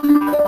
Thank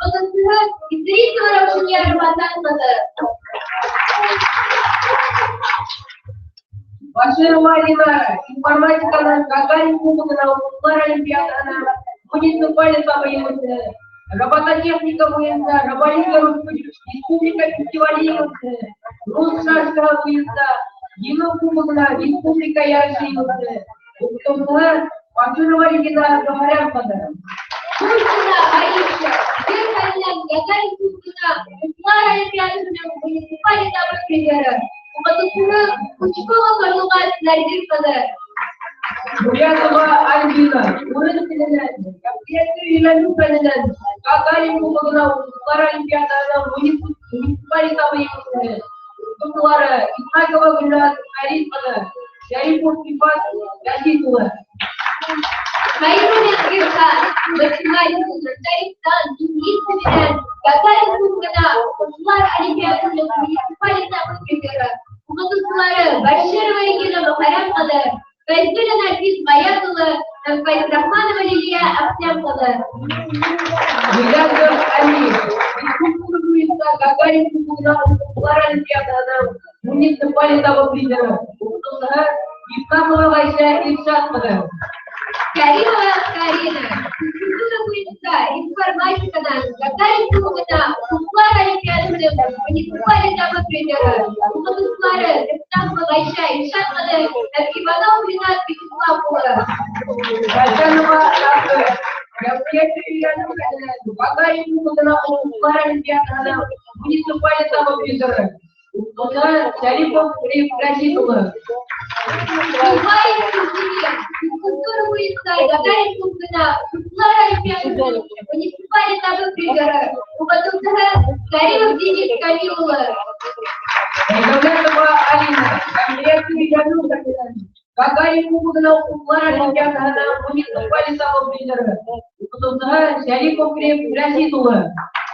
Уҡытыусыһы Идрисова Раушания Рамазан ҡыҙы. Баширова Динара, информатиканан Гагарин Кубогына уҡыусылар олимпиадаһының муниципаль этабы еңеүсеһе, робототехника буйынса Роболига республика фестивале еңеүсеһе, рус шашкаһы буйынса Еңеү Кубогына республика ярышы еңеүсеһе, уҡытыусыһы Баширова Регина Мөхәррәм ҡыҙы. Мурзина Аиша, ер фәненән Гагарин Кубогына уҡыусылар олимпиадаһының муниципаль этабы призеры, уҡытыусыһы Пучкова Карлуғас Нәргиз ҡыҙы. Муязова Альбина, урыҫ теленән, йәмғиәтте өйрәнеү фәненән Гагарин Кубогына уҡыусылар олимпиадаһының муниципаль этабы еңеүсеһе, уҡытыусылары Исхакова Гөлназ Фәрит ҡыҙы, Шәрипов Сифат Рәшит улы. Хәйруллин Ирхан, математиканан, тарихтан, инглиз теленән Гагарин Кубогына уҡыусылар олимпиадаһының муниципаль этабы призеры, уҡытыусылары Баширова Регина Мөхәррәм ҡыҙы, Фәйзуллин Әлфис Ғаяз улы һәм Фәйзрахманова Лилиә Әхтәм ҡыҙы. Гыйләжев Али, физкультура буйынса Гагарин Кубогына уҡыусылар олимпиадаһының муниципаль этабы призеры, уҡытыусыһы Исламова Ғәйшә Илшат ҡыҙы. Каримова Карина, физкультура буйынса информатиканан Гагарин Кубогына уҡыусылар олимпиадаһының муниципаль этабы призеры, уҡытыусылары Мифтахова Ғәйшә Илшат ҡыҙы һәм Иванов Ринат Вячеслав улы. Хәсәнова Рәфыйҡ, йәмғиәтте өйрәнеү фәненән Гагарин Кубогына уҡыусылар олимпиадаһының муниципаль этабы призеры, уҡытыусыһы Шәрипов Риф Рәшит улы. Нурбаев Минтимер, физкультура буйынса Гагарин Кубогына уҡыусылар олимпиадаһының муниципаль этабы призеры, уҡытыусыһы Каримов Денис Камил улы. Дәүләтова Алина, йәмғиәтте өйрәнеү фәненән Гагарин Кубогына уҡыусылар олимпиадаһының муниципаль этабы призеры, уҡытыусыһы Шәрипов Риф Рәшит улы.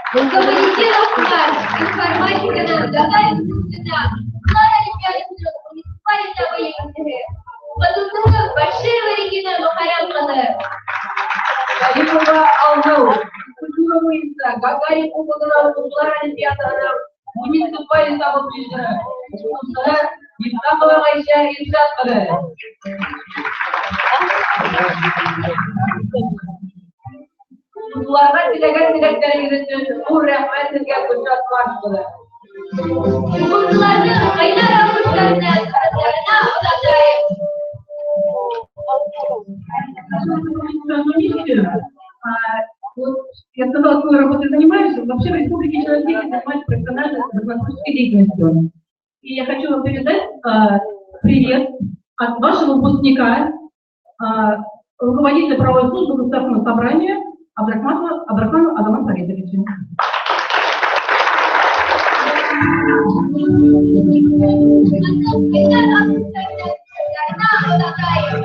Камалетдинов Умар, информатиканан Гагарин Кубогына уҡыусылар олимпиадаһының муниципаль этабы еңеүсеһе, уҡытыусыһы Баширова Регина Мөхәррәм ҡыҙы. Шәрипова Алһыу, физкультура буйынса Гагарин Кубогына уҡыусылар олимпиадаһының муниципаль этабы призеры, уҡытыусыһы Мифтахова Ғәйшә Илшат ҡыҙы. Уҡыусыларға теләгән теләктәрегеҙ өсөн ҙур рәхмәт һеҙгә, Гөлшат Марш ҡыҙы. Уҡыусыларҙы ҡайнар алҡыштар менән урындарына оҙатайыҡ. Вот я сказала, какой работой занимаюсь. Вообще в республике человек 10 занимается профессиональной законотворческой деятельностью. И я хочу вам передать привет от вашего выпускника, руководителя правовой службы Государственного собрания Абдрахманова Абдрахмана Азамата Фаридовича. Ҡайнар алҡыштар менән урындарына оҙатайыҡ.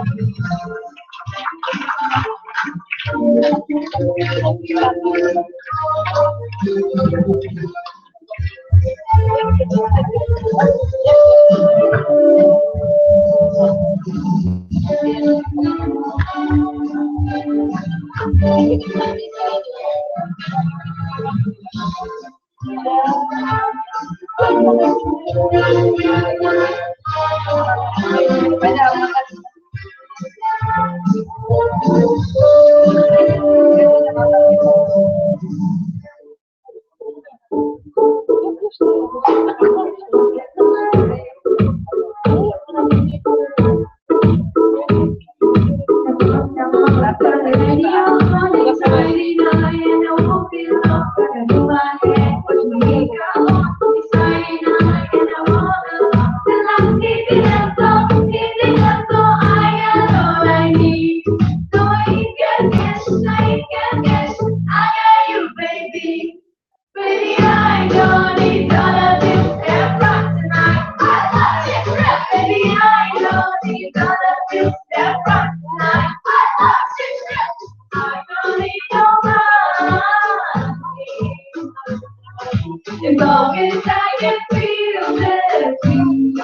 As long as I can feel the beat,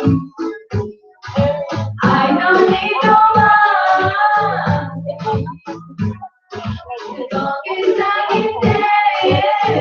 I don't need no money. As long as I can dance.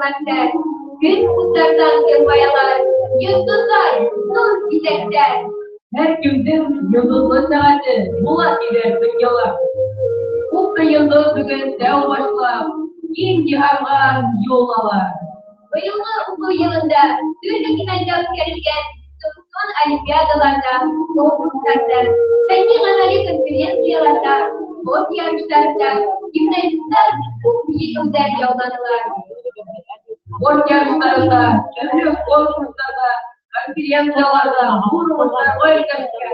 хөрмәтләр, көн утларҙан йылмаялар, йондоҙҙар, ҙур бизәктәр. Һәр кемдең йондоҙло сәғәте була тиҙәр донъяла. Күпме йондоҙ бөгөн тәү башлап, киң йыһанға юл ала. Быйылғы уҡыу йылында төрлө кимәлдә үткәрелгән дистанцион олимпиадаларҙа, конкурстарҙа, фәнни-ғәмәли конференцияларҙа, спорт ярыштарында гимназисттар күп еңеүҙәр яуланылар. Спорт ярыштарында, төрлө конкурстарҙа, конференцияларҙа ҙур уңыштарға өлгәшкән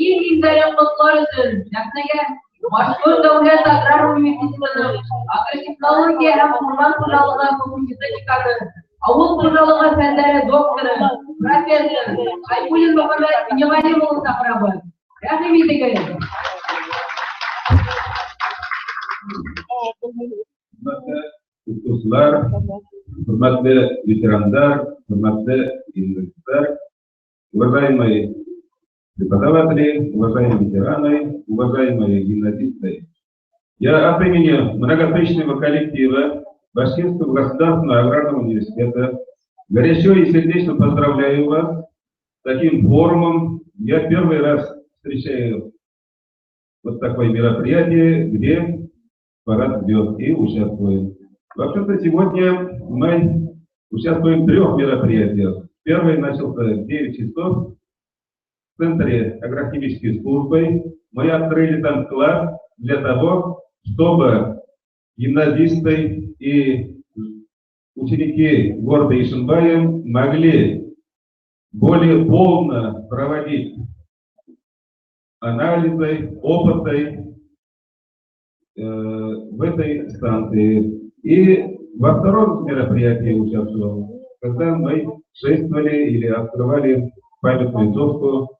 иң иңдәрен ҡотлар өсөн сәхнәгә Башҡорт дәүләт аграр университетының агротехнология һәм урман хужалығы факультеты деканы, ауыл хужалығы фәндәре докторы, профессор Хәйбуллин Мөхәммәт Минеғәлим улын саҡырабыҙ. Рәхим итегеҙ. Хөрмәтле уҡытыусылар, хөрмәтле ветерандар, хөрмәтле гимназистлар, уважаемые преподаватели, уважаемые ветераны, уважаемые гимназисты. Я от имени многотысячного коллектива Башкирского государственного аграрного университета горячо и сердечно поздравляю вас с таким форумом. Я первый раз встречаю вот такое мероприятие, где парад звезд, и участвуем. Вообще-то сегодня мы участвуем в трех мероприятиях. Первый начался в 9 часов в Центре агрохимической службы. Мы открыли там класс для того, чтобы гимназисты и ученики города Ишимбая могли более полно проводить анализы, опыты в этой станции. И во втором мероприятии участвовал, когда мы шествовали или открывали памятную доску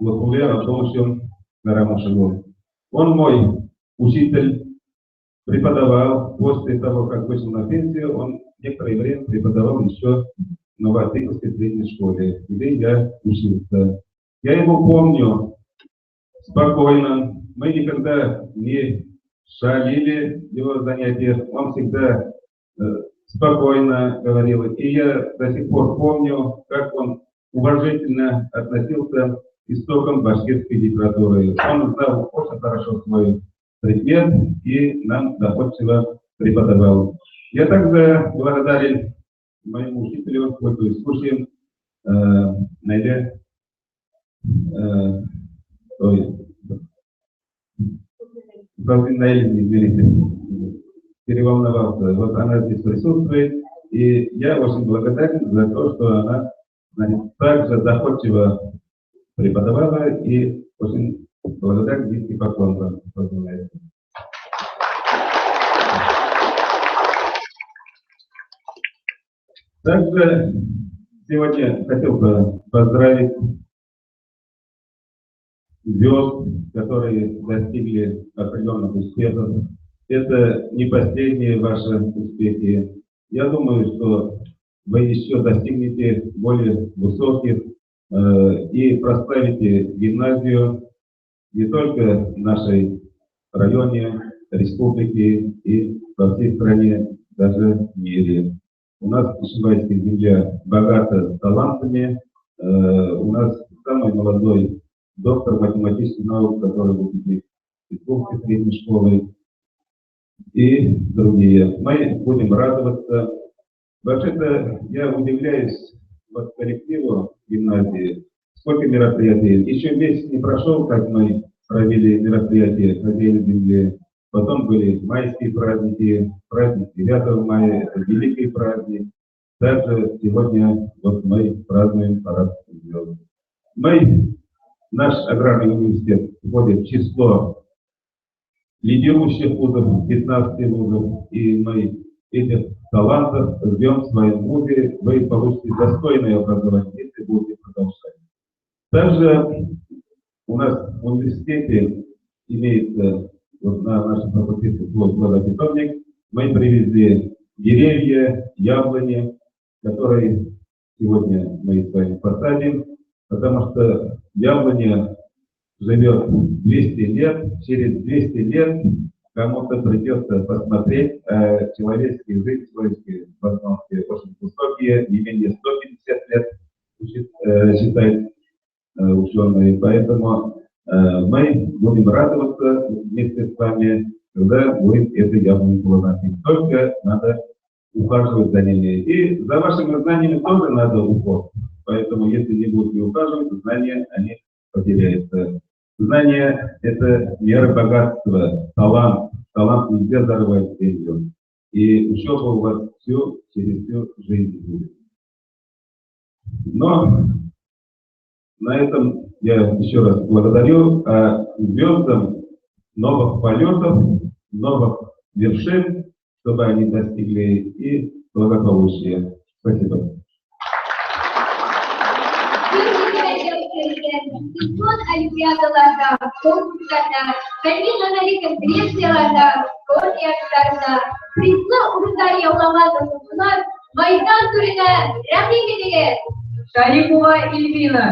Лотфулле Абдулловичу Карамышеву. Он мой учитель, преподавал после того, как вышел на пенсию, он некоторое время преподавал еще в Новоотыковской средней школе, где я учился. Я его помню спокойно, мы никогда не шалили в его занятиях, он всегда спокойно говорил. И я до сих пор помню, как он уважительно относился к истокам башкирской литературы. Он знал очень хорошо свой предмет и нам доходчиво преподавал. Я также благодарен моему учителю, пользуясь случаем, Наиле, ой, Наиле, извините, переволновался. Вот она здесь присутствует, и я очень благодарен за то, что она, значит, также доходчиво преподавала, и очень благодарен низкий поклон вам. Также сегодня хотел бы поздравить звезд, которые достигли определенных успехов. Это не последние ваши успехи. Я думаю, что вы еще достигнете более высоких и прославите гимназию не только в нашей районе, республике и во всей стране, даже в мире. У нас Ишимбайская земля богата талантами. У нас самый молодой доктор математических наук, который выпускник Петровской средней школы, и другие. Мы будем радоваться. Вообще-то я удивляюсь вот коллективу гимназии, сколько мероприятий. Еще месяц не прошел, как мы провели мероприятие на День земли. Потом были майские праздники, праздник 9 мая, это великий праздник. Также сегодня вот мы празднуем парад звезд. Наш аграрный университет входит в число лидирующих вузов, 15 вузов, и мы этих талантов ждем в своем вузе. Вы получите достойное образование, если будете продолжать. Также у нас в университете имеется вот на нашем факультете свой плодопитомник. Мы привезли деревья, яблони, которые сегодня мы с вами посадим, потому что яблоня живет 200 лет, через 200 лет, Кому-то придется посмотреть. Человеческие жизни, человеческие возможности очень высокие, не менее 150 лет считают ученые. Поэтому мы будем радоваться вместе с вами, когда будет эта яблоня плодоносить. Только надо ухаживать за ними. И за вашими знаниями тоже надо уход. Поэтому, если не будете ухаживать, знания, они потеряются. Знания – это мера богатства, талант. Талант нельзя зарвать землю. И учеба у вас все через всю жизнь будет. Но на этом я еще раз благодарю звездам новых полетов, новых вершин, чтобы они достигли и благополучия. Спасибо. Олимпиадаларда, конкурстарда, фәнни-ғәмәли конференцияларҙа, спорт ярыштарында призлы урындар яулаған уҡыусылар майҙан түренә рәхим итегеҙ. Шарипова Эльвина,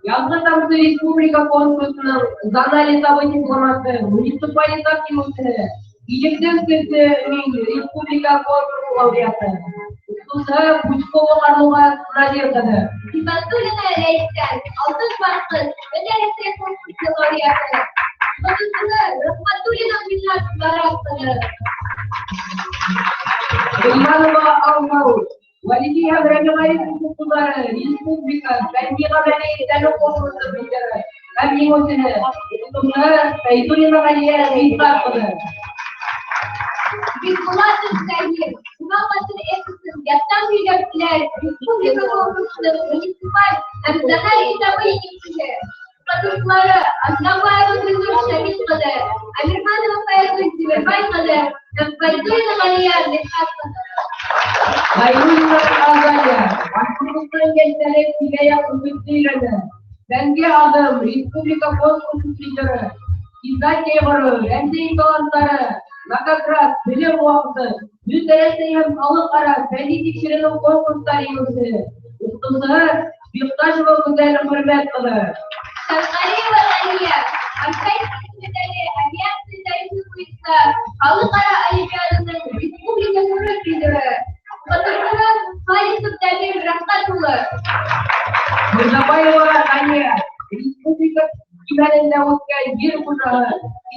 Яҙғы тамсы республика конкурсының зональ этабы дипломаты, муниципаль этап еңеүсеһе, Илектең көсө мин республика конкурсы лауреаты. Уҡытыусыһы Пучкова Ҡарлуғас Надир ҡыҙы. Ибатуллина Ләйсән, Алтын барҡыт, Бөтә Рәсәй конкурсы лауреаты. Уҡытыусыһы Рәхмәтуллина Гөлназ Марат ҡыҙы. Ғилманова Алмауз, Вәлиди һәм Рәбиғәлиев уҡыусылары республика фәнни-ғәмәли эҙләнеү конкурсы призеры һәм еңеүсеһе. Уҡытыусыһы Фәйзуллина Ғәлиә Ғиззат ҡыҙы. Бикбулатов Таһир, Урал батыр эпосын яттан һөйләүселәр республика конкурсының муниципаль һәм зональ этабы еңеүсеһе. Уҡытыусылары Аҙнабаева Гөлнур Шамил ҡыҙы, Әмирханова Фаягөл Тимербай ҡыҙы һәм Фәйзуллина Ғәлиә Мидхәт ҡыҙы. Ғәйнуллина Азалия, Башҡортостан йәштәре тирә-яҡ мөхитте өйрәнә. Фәнгә аҙым республика конкурсы призеры. Иҙзат йәйғоро, Рәсәй таланттары, Накократ, белем ваҡыты, Бөтә Рәсәй һәм халыҡ-ара фәнни тикшеренеү конкурстары еңеүсеһе. Уҡытыусыһы Биҡташева Гүзәл Хөрмәт ҡыҙы. Шәмғәлиева Ғәлиә, Архаик исемендәге авиация тарихы буйынса халыҡ-ара олимпиаданың республика туры призеры. Уҡытыусыһы Халисов Дамир Рәфҡәт улы. Мырҙабаева Ғәлиә, республика кимәлендә үткән ер хужаһы,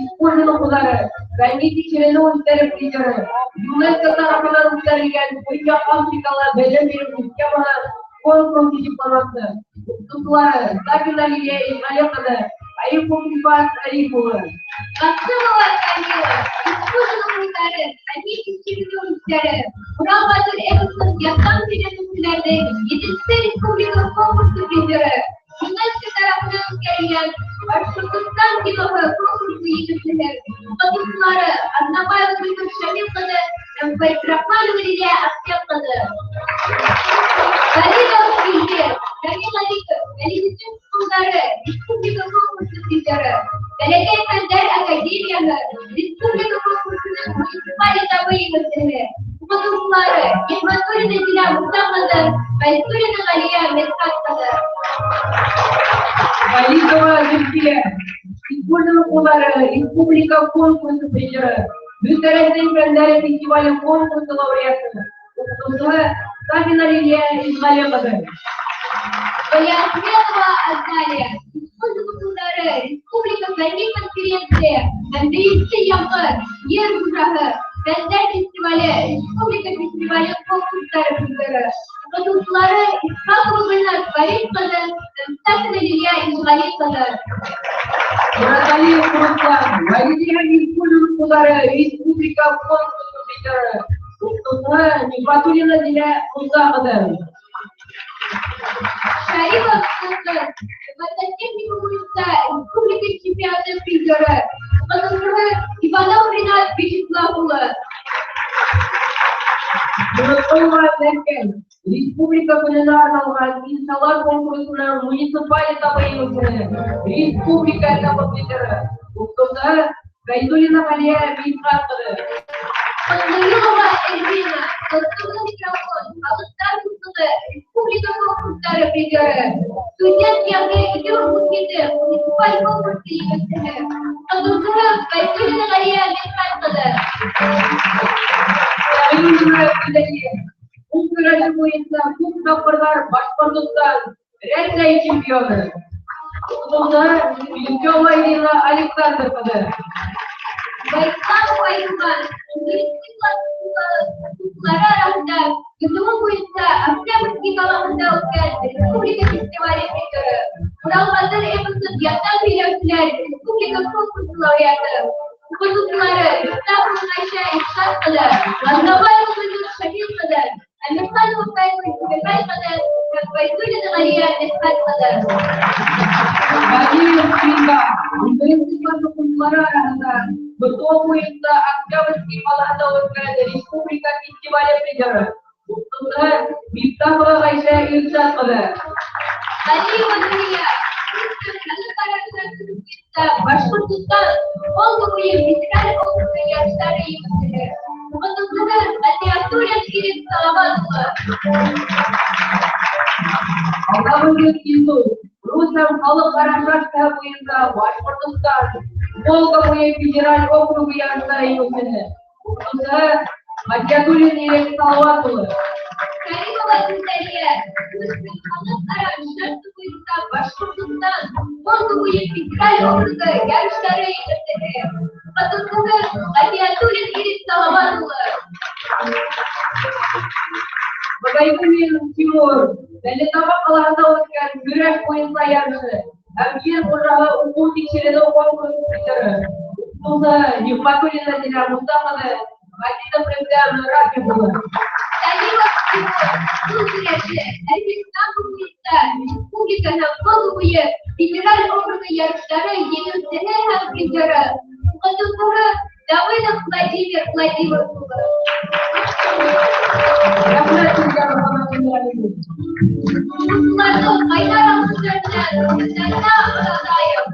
Исҡужин уҡыуҙары, фәнни тикшеренеү эштәре призеры, ЮНЕСКО тарафынан үткәрелгән Көньяҡ Африкала белем биреү системаһы конкурсы дипломаты. Уҡытыусылары Сафина Лилиә Исғали ҡыҙы, Арипов Рифат Ариф улы. Ҡасымова Камила, Исҡужин уҡыуҙары, фәнни тикшеренеү эштәре, Урал батыр эпосын яттан һөйләнеүселәрҙең етенсе республика конкурсы призеры. ЮНЕСКО тарафынан үткәрелгән Башҡортостан киноһы конкурсы еңеүсеһе. Уҡытыусылары Аҙнабаева Гөлнур Шамил ҡыҙы һәм Фәйзрахманова Лилиә Әхтәм ҡыҙы. Ғәлимов Илмир, Рамил Аликов, Вәлиҙетдин уҡыуҙары, республика конкурсы призеры. Бәләкәй фәндәр академияһы республика конкурсының муниципаль этабы еңеүсеһе. Уҡытыусылары Ниғмәтуллина Дилә Муса ҡыҙы, Фәйзуллина Ғәлиә Мидхәт ҡыҙы. Вәлитова Зөлфиә, Исҡужин уҡыуҙары, республика конкурсы призеры, Бөтә Рәсәй фәндәре фестивале конкурсы лауреаты. Уҡытыусыһы Сафина Лилиә Исғали ҡыҙы. Вәлиәхмәтова Азалия, Исҡужин уҡыуҙары, республика фәнни конференция һәм беренсе яҙғы ер хужаһы фәндәр фестивале, республика фестивале конкурстары призеры. Уҡытыусылары Исхаҡова Гөлназ Фәрит ҡыҙы һәм Сафина Лилиә Исғали ҡыҙы. Мораталиев Руслан, Вәлиди һәм Исҡужин уҡыуҙары, республика конкурсы призеры. Уҡытыусыһы Ниғмәтуллина Дилә Муса ҡыҙы. Шарипов Сыңғыр, мототехника буйынса республика чемпионаты призеры. Уҡытыусыһы Иванов Ринат Вячеслав улы. Моротколова Нәркәс, Республика көнөнә арналған иншалар конкурсының муниципаль этабы еңеүсеһе, республика этабы призеры. Уҡытыусыһы Фәйзуллина Ғәлиә Мидхәт ҡыҙы. Ҡотлоюлова Эльвина, Достуҡлы микрофон, Халыҡтар дуҫлығы, республика конкурстары призеры. Студент ЕГЭ 2017 муниципаль конкурсы еңеүсеһе. Уҡытыусыһы Фәйзуллина Ғәлиә Мидхәт ҡыҙы. Ғәйнуллина Гүзәлиә. Ҡул көрәше буйынса күп тапҡырҙар Башҡортостан, Рәсәй чемпионы. Уҡытыусыһы Илькова Ирина Александр ҡыҙы. Байсламова Иван, 11 класс уҡыусылары араһында ГТО буйынса Октябрьский ҡалаһында үткән республика фестивале призеры. Урал батыр эпосын яттан һөйләүселәр республика конкурсы лауреаты. Уҡытыусылары Мифтахова Ғәйшә Исхаҡ ҡыҙы, Аҙнабаева Гөлнур Шамил ҡыҙы, Әмирханова Фәйзуль Тимербай ҡыҙы һәм Фәйзуллина Ғәлиә Мидхәт ҡыҙы. Галиев Илдар, 11 класс уҡыусылары араһында ГТО буйынса Октябрьский ҡалаһында үткән республика фестивале призеры. Уҡытыусыһы Мифтахова Ғәйшә Илшат ҡыҙы. Ғәлиева Нурия, халыҡ-ара көрәше буйынса Башҡортостан, Волга буйы федераль округы ярыштары еңеүсеһе. Уҡытыусыһы Ғәтиәтуллин Ирек Салават улы. Алдабергән Илнур, рус һәм халыҡ-ара шашкаһы буйынса Башҡортостан, Волга буйы федераль округы ярыштары еңеүсеһе. Уҡытыусыһы Ғәтиәтуллин Ирек Салават улы. Кәримова Гүзәлиә, рус һәм халыҡ-ара шашка буйынса Башҡортостан, Волга буйы федераль округы ярыштары еңеүсеһе. Уҡытыусыһы Ғәтиәтуллин Ирек Салават улы. Багайгуллин Тимур, Стәрлетамаҡ ҡалаһында үткән көрәш буйынса ярышы һәм ер хужаһы уҡыу тикшеренеү конкурсы призеры. Уҡытыусыһы Ниғмәтуллина Дилә Муса ҡыҙы, Ғәзизов Рөстәм Рафиҡ улы. Сәлимов Тимур, ҡул көрәше, Әлфис самбо буйынса республика һәм Волга буйы федераль округы ярыштары еңеүсеһе һәм призеры. Уҡытыусыһы Давыдов Владимир Владимир улы. Рәхмәт һеҙгә, Мөхәммәт Тимерғәлиевич. Уҡыусыларҙы ҡайнар алҡыштар менән урындарына оҙатайыҡ.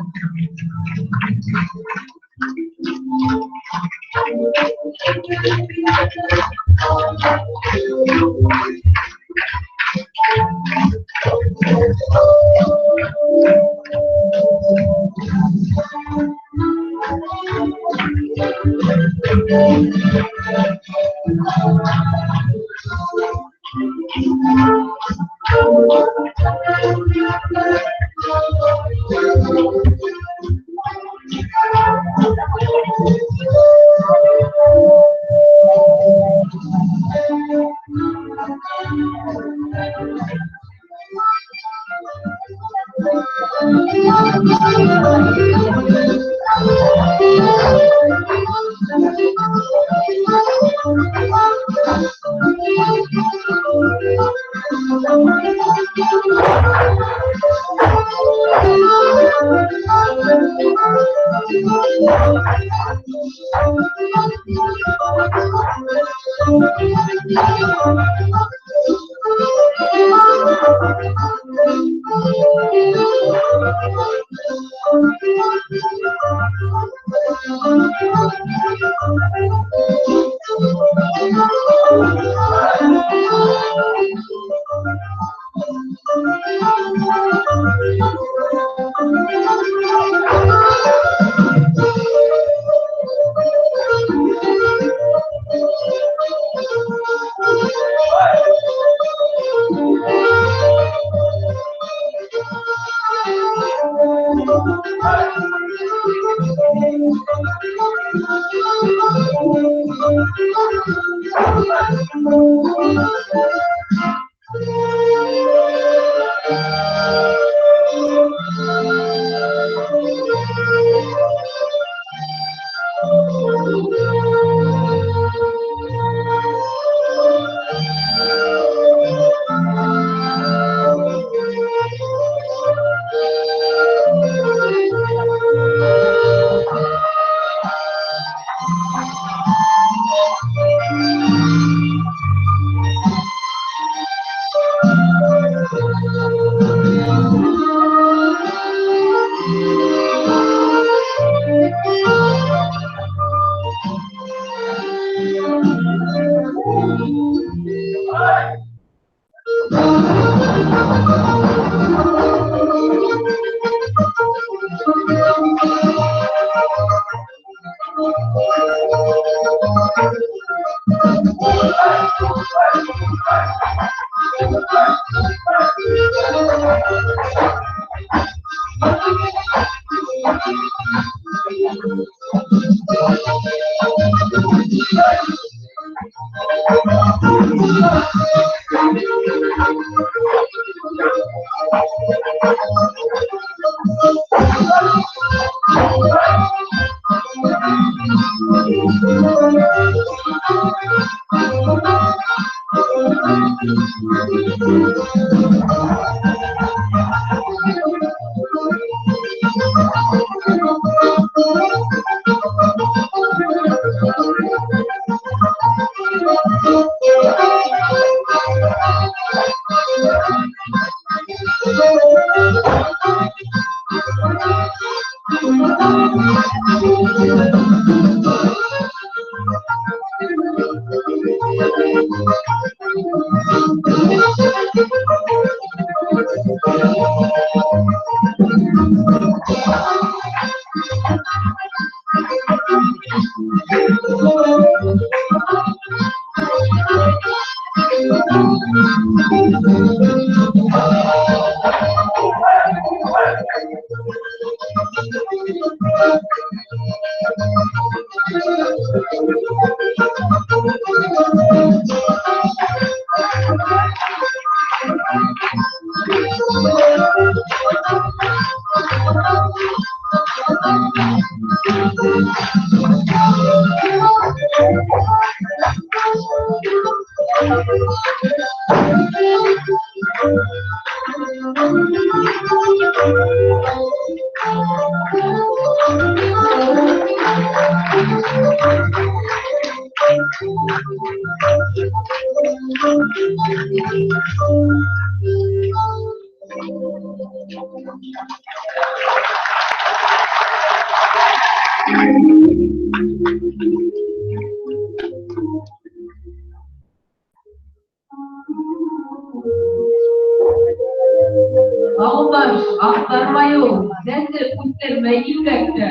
Ауылдаш, аҡтарма юл, сәсеп үҫтермә имгәктә.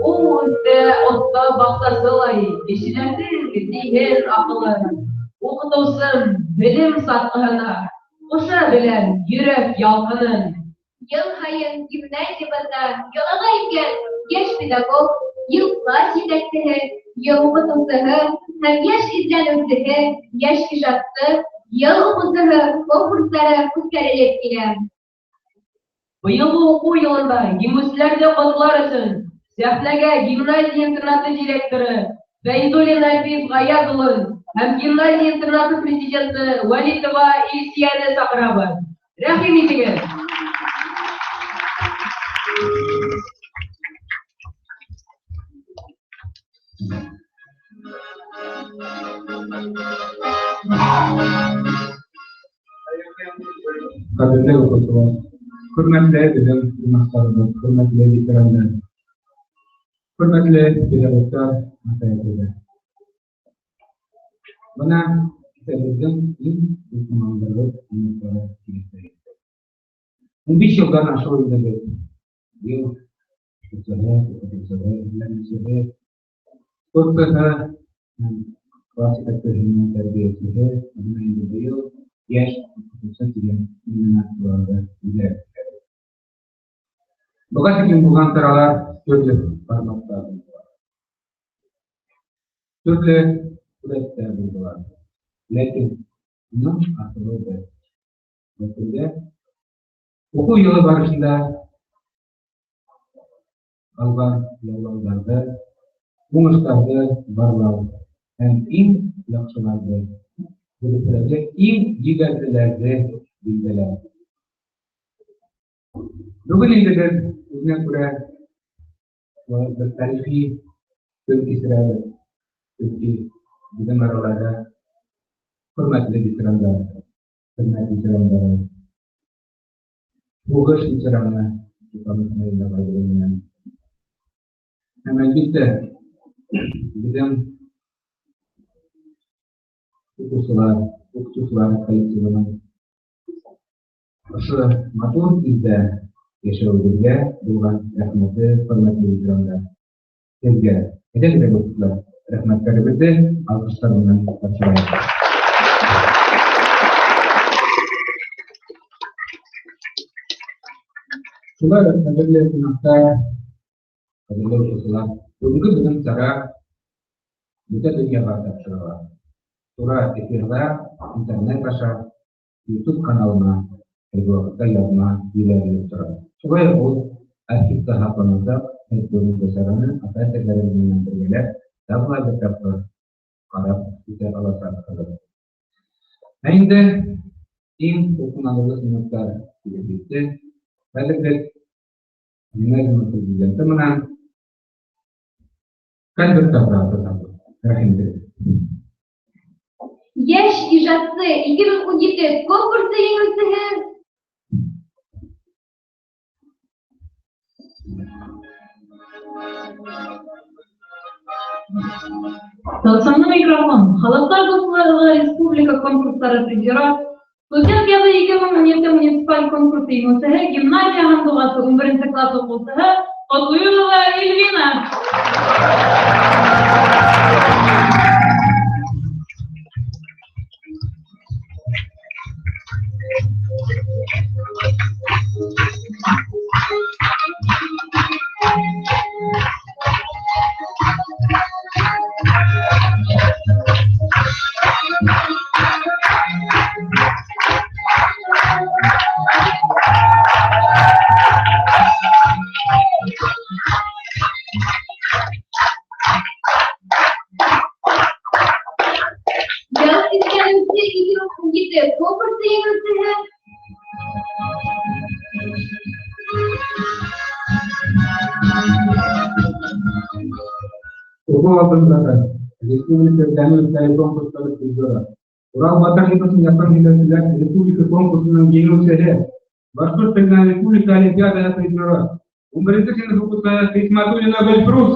Ул үҫә оҫта баҡсасылай, кешеләрҙең зиһен аҡылын. Уҡытыусым белем сатҡыһына, ҡуша беләм йөрәк ялҡынын. Йыл һайын гимназиябыҙҙа йолаға ингән йәш педагог, йыл класс етәксеһе, йыл уҡытыусыһы һәм йәш эҙләнеүсеһе, йәш ижадсы, йыл уҡыусыһы конкурстары үткәрелеп килә. Быйылғы уҡыу йылында еңеүселәрҙе ҡотлар өсөн сәхнәгә гимназия интернаты директоры Фәйзуллин Әлфис Ғаяз улын һәм гимназия интернаты президенты Вәлитова Илсияне саҡырабыҙ. Рәхим итегеҙ! Ҡәҙерле уҡыусылар, хөрмәтле беҙҙең ҡунаҡтарыбыҙ, хөрмәтле ветерандар, хөрмәтле педагогтар, атай-әсәйләр. Бына беҙҙең иң дулҡынландырғыс минуттары килеп етте. 15 йылдан ашыу инде беҙ. Йыл уҡытыусыһы, уҡытыусыһы, эҙләнеүсеһе, спортсыһы, класс етәксеһенең тәрбиәсеһе, бына инде быйыл йәш уҡытыусы тигән номинацияларҙы биләп. Быға тиклем булған саралар төрлө форматта булдылар. Төрлө һүрәттә булдылар. Ләкин уның асылы бер. Был көндә уҡыу йылы барышында алған яулауҙарҙы, уңыштарҙы барлау һәм иң яҡшыларҙы, дөрөҫөрәге, иң егәрлеләрҙе билдәләү. Бөгөн инде беҙ үҙенә күрә бер тарихи көн кисерәбеҙ. Сөнки беҙҙең араларҙа хөрмәтле ветерандар, хеҙмәт ветерандары, һуғыш ветераны Султан Исмәғил ағайыбыҙ менән. Һәм әлбиттә, беҙҙең уҡыусылар, уҡытыусылар коллективының ошо матур илдә йәшәүебеҙгә булған рәхмәте, хөрмәтле ветерандар, һеҙгә, педагогтар, рәхмәттәребеҙҙе алҡыштар менән тапшырабыҙ. Шулай уҡ ҡәҙерле ҡунаҡтар, ҡәҙерле уҡыусылар, бөгөнгө беҙҙең сара бөтә донъяға тапшырыла. Тура эфирҙа, интернет аша YouTube каналына әлеге ваҡытта яҙма ебәрелеп тора. Шулай уҡ ул архивта һаҡланасаҡ, һеҙ бөгөнгө сараны ата-әсәләрегеҙ менән бергәләп тағы ла бер тапҡыр ҡарап китә аласаҡһығыҙ. Ә инде иң тулҡынландырғыс минуттар килеп етте. Хәҙер беҙ гимназия президенты менән конверттарҙы асасаҡбыҙ. Рәхим итегеҙ. Йәш ижадсы 2017 конкурсы еңеүсеһе Тылсымлы микрофон. Халыҡтар дуҫлығы республика конкурстары призеры. Студент яҙы 2017 муниципаль конкурсы еңеүсеһе гимназия һандуғасы 11 класс уҡыусыһы Ҡотлоюрова Эльвина. Ял сиҫкәнеүсе 2017 конкурсы еңеүсеһе Уҡыу алдындағы республика фән үткәреү конкурстары призеры. Урал батыр эпосын яттан һөйләүселәр республика конкурсының еңеүсеһе. Башҡорт теленән республика олимпиадаһы призеры. 11 сыйныф уҡыусыһы Хисмәтуллина Гөлфрүз.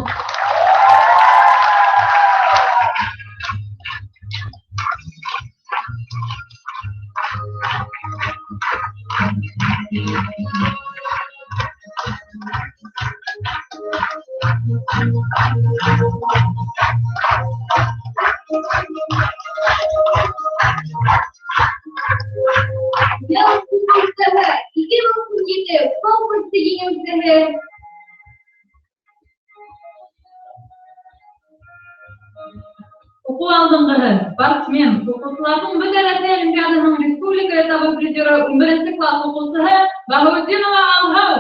Ял конкурсыһы 2017 конкурсы еңеүсеһе Уҡыу алдынғыһы, спортсмен, уҡыусыларҙың Бөтә Рәсәй олимпиадаһының республика этабы призеры 11 класс уҡыусыһы Баһаутдинова Алһыу.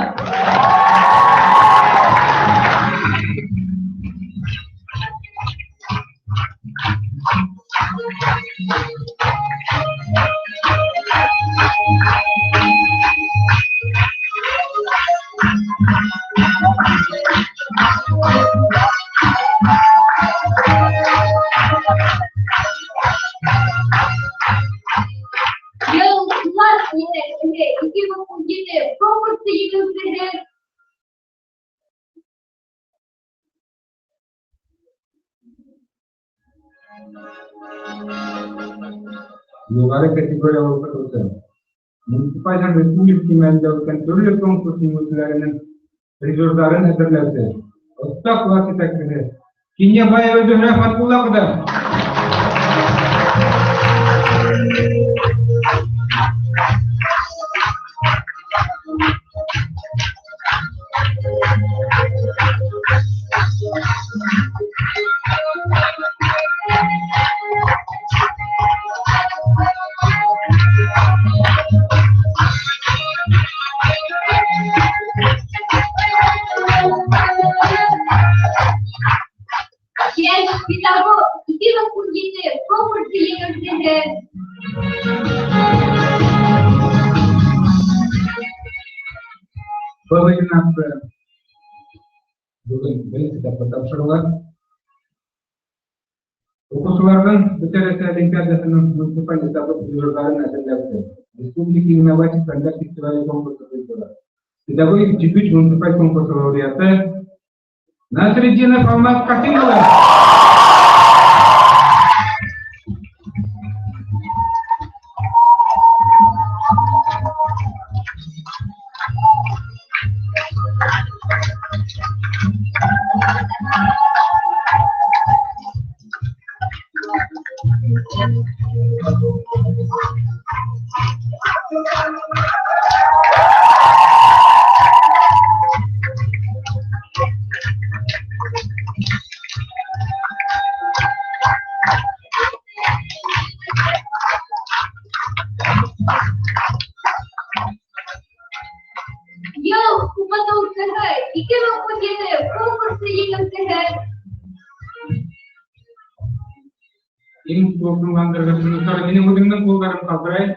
Йыл класс етәксеһе 2017 конкурсы еңеүсеһе Юғары категориялы уҡытыусы. Муниципаль һәм республика кимәлендә үткән төрлө конкурс еңеүселәренең призерҙарын әҙерләүсе. Оҫта класс етәксеһе Кинйәбаева Зөһрә Фатҡулла ҡыҙы. Йәш педагог 2017 конкурсы еңеүсеһе Был номинация бөгөн беренсе тапҡыр тапшырыла. Уҡыусыларҙың Бөтә Рәсәй олимпиадаһының муниципаль этабы призерҙарын әҙерләүсе. Республика инноватив фәндәр фестивале конкурсы призеры. Педагогик дебют муниципаль конкурсы лауреаты Насретдинов Алмаз Ҡасимович. 2017 конкурсы еңеүсеһе. Иң тулҡынландырғыс минуттар минең үҙемдең ҡулдарым ҡалтырай.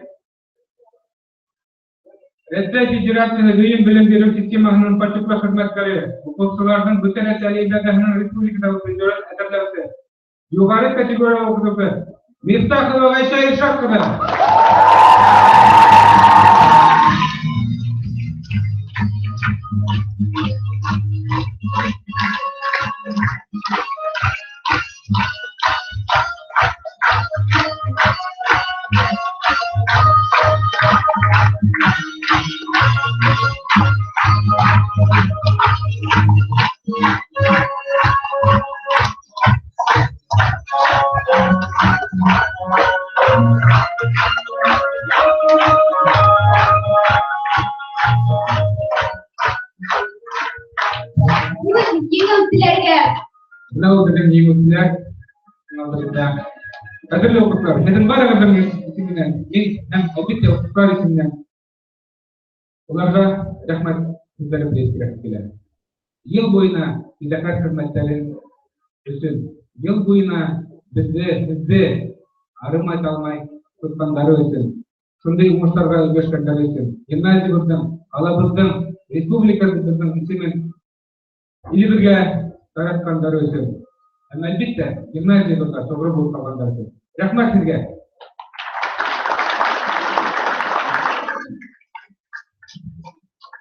Рәсәй Федерацияһы дөйөм белем биреү системаһының почетлы хеҙмәткәре, уҡыусыларҙың Бөтә Рәсәй олимпиадаһының республикадағы призерын әҙерләүсе, юғары категориялы уҡытыусы Мифтахова Ғәйшә Илшат ҡыҙы. Бөгөн еңеүселәргә Бына ул беҙҙең еңеүселәр алдында. Ҡәҙерле уҡыусылар, һеҙҙең барығыҙҙың исеменән, мин һәм әлбиттә уҡыусылар исеменән уларға рәхмәт һүҙҙәре белдерәһем килә. Йыл буйына фидакәр хеҙмәттәре өсөн, йыл буйына беҙҙе, һеҙҙе арымай талмай тотҡандары өсөн, шундай уңыштарға өлгәшкәндәре өсөн, гимназиябыҙҙың, ҡалабыҙҙың, республикабыҙҙың исемен илебеҙгә таратҡандары өсөн, һәм әлбиттә гимназиябыҙға тоғро булып ҡалғандары өсөн. Рәхмәт һеҙгә.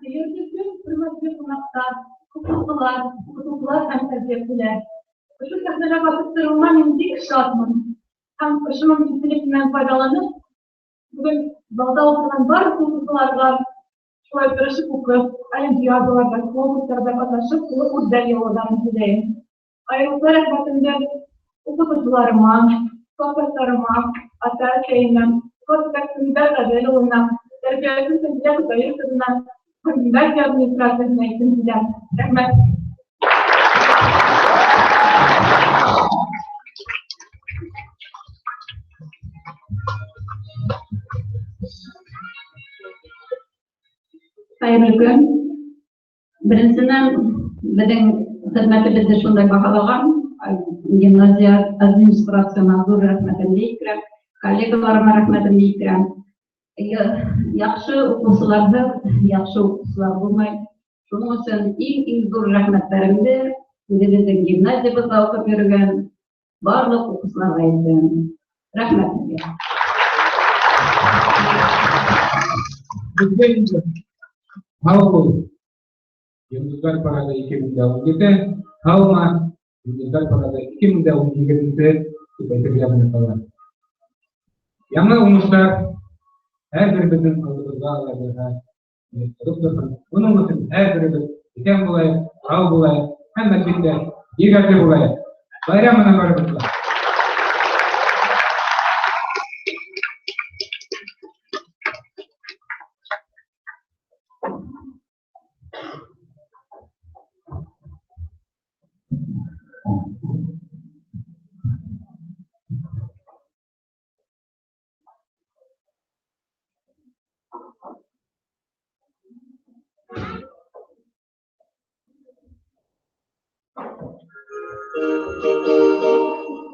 Хәйерле көн, хөрмәтле ҡунаҡтар, уҡыусылар, уҡытыусылар һәм тәрбиәселәр. Ошо сәхнәгә баҫып тороуыма мин бик шатмын. Һәм ошо мөмкинлек менән файҙаланып, бөгөн залда ултырған барлыҡ уҡыусыларға шулай тырышып уҡып, олимпиадаларҙа, конкурстарҙа ҡатнашып, тулы үрҙәр яулауҙарын теләйем. Айырыуса рәхмәтемде уҡытыусыларыма, классташтарыма, ата-әсәйемә, класс етәксем Илдар Ғәҙел улына, тәрбиәсем Сәнзилә Хөсәйен ҡыҙына, гимназия администрацияһына әйтем килә. Рәхмәт. Хәйерле көн. Беренсенән, беҙҙең хеҙмәтебеҙҙе шундай баһалаған гимназия администрацияһына ҙур рәхмәтемде еткерәм, коллегаларыма рәхмәтемде еткерәм. Яҡшы уҡыусыларҙы, яҡшы уҡыусылар булмай. Шуның өсөн иң-иң ҙур рәхмәттәремде үҙебеҙҙең гимназиябыҙҙа уҡып йөрөгән барлыҡ уҡыусыларға әйтәм. Рәхмәт һеҙгә. Беҙгә инде һау бул. Йондоҙҙар парады 2017, һаумы, Йондоҙҙар парады 2018 тип әйтергә генә ҡала. Яңы уңыштар һәр беребеҙҙең алдыбыҙға алырға тороп торһон. Уның өсөн һәр беребеҙ иҫән булайыҡ, һау булайыҡ һәм әлбиттә егәрле булайыҡ. Байрам менән барыбыҙ ла. Thank you.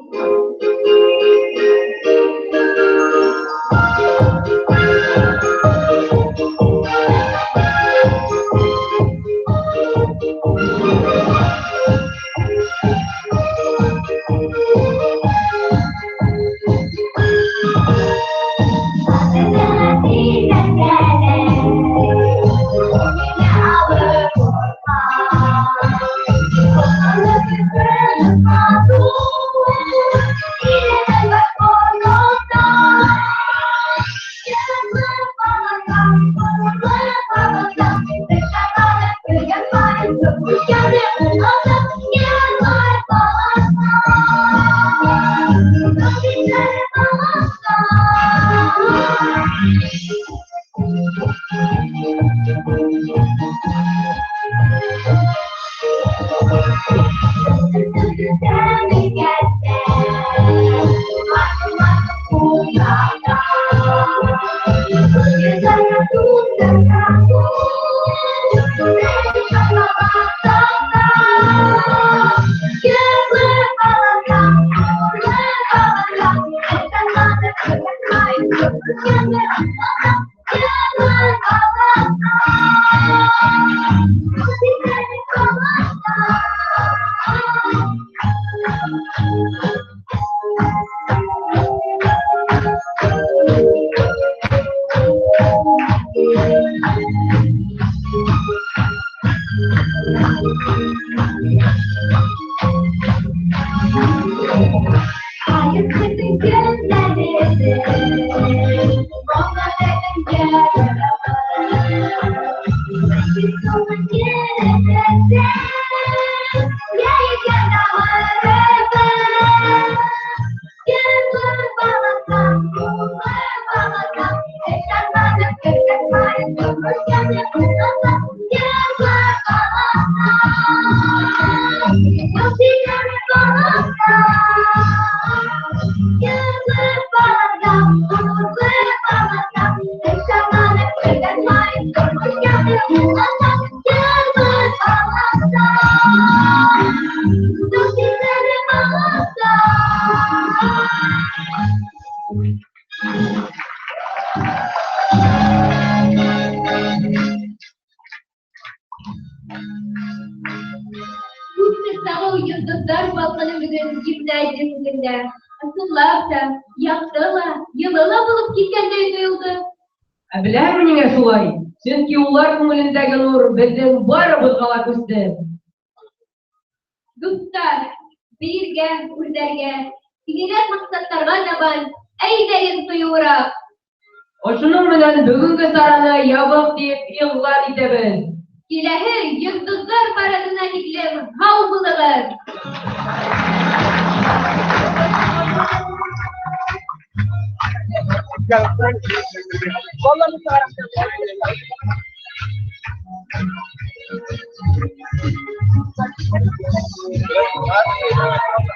Vallahi.